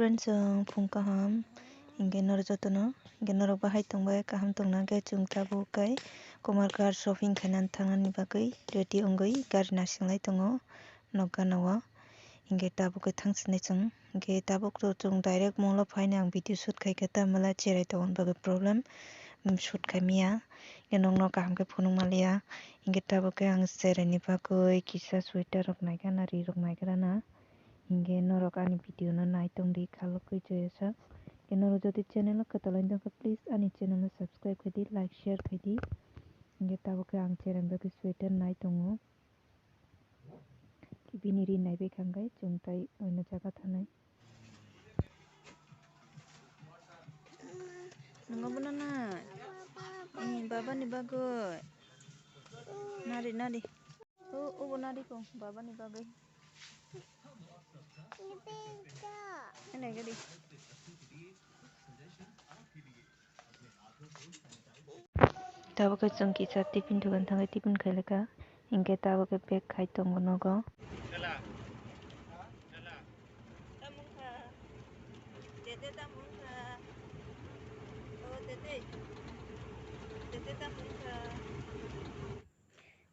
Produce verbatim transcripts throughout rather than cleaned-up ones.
Friends, chwng phung kaham, hinkhe norok jotono, hinkhe norok bahai tongbai kaham tongna khe chwng tabuk khe Komarghat shopping khaina thangnani bagwi ready wngwi gari nasinglai tongo nok gana o. Hinkhe tabuk khe thangsinai chwng, hinkhe tabuk to chwng direct mall o phaina ang video shoot khaikhe tamala cherai tongmani bagwi problem, shoot khaimaya, hinkhe nokno kaham khe phunuk manliya. Hinkhe tabuk khe ang cheraini bagwi kisa sweater rok naikha na, ri rok naikha na. Hinkhe norok ani video no nai tongdi khalogwi joya sak. Hinkhe norok jodi channel o kwtal wng tongkha, please ani channel no subscribe khaidi, like, share khaidi. Hinkhe tabuk khe ang cheraini bagwi sweater nai tongo. Bini ri naibai kha hinkhe chwng tai oino jaga thanai. Nungo bono na. Eh, baba ni bagwi. Nari, nari. O, obo nari ko, baba ni bagwi. Ene gadi. Tabuk khe chwng kisa tiffin dogan thangwi tiffin khailaka, hinkhe tabuk khe bag khai tongo nogo.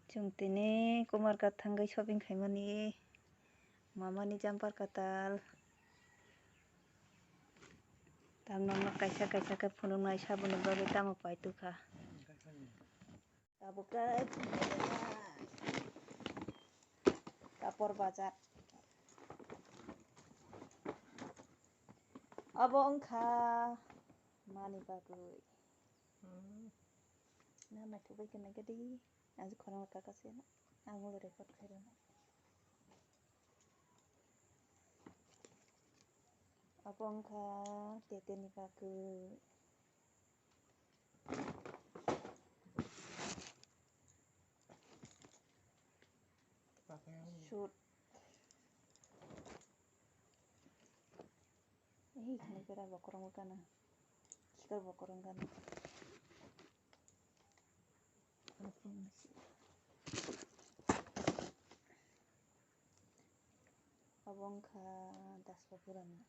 Chwng tini Komarghat thangwi shopping khaimani. Mamani jumper kwtal. Tamno no kaisa kaisa khe phunuknai saboni bagwi tamo paitokha. Tabuk khe Kapor bazar. Obo wngkha mani bagwi. Na naithok bai khe naikhe di. Ang khorang kaka se na. Ang ulo record khairokno. Abo wngkha Tete ni bagwi. Suit. Ei, khani pera bokorong gana. Sikar bokorong gana. Abo wngkha Daspa Burani.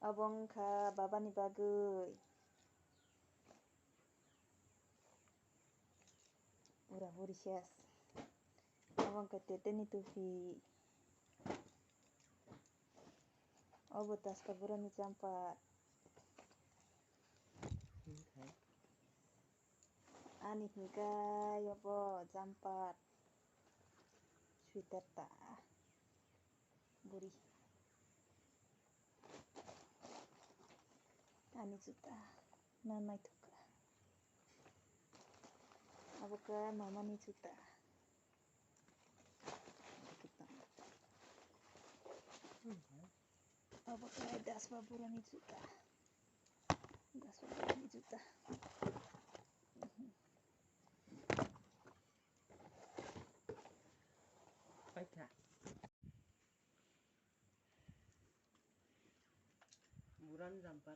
Abo wngkha babani bagwi. Pura puri ses. Abo wngkha Tete ni tupi. Obo Daspa Burani jumper. Ani hinkhe obo jumper, sweater ta, buri. Ani juta na naithok kha. Abo khe mamani juta. Abo khe Daspa Burani juta. Daspa Burani juta. Paikha. Buran jumper.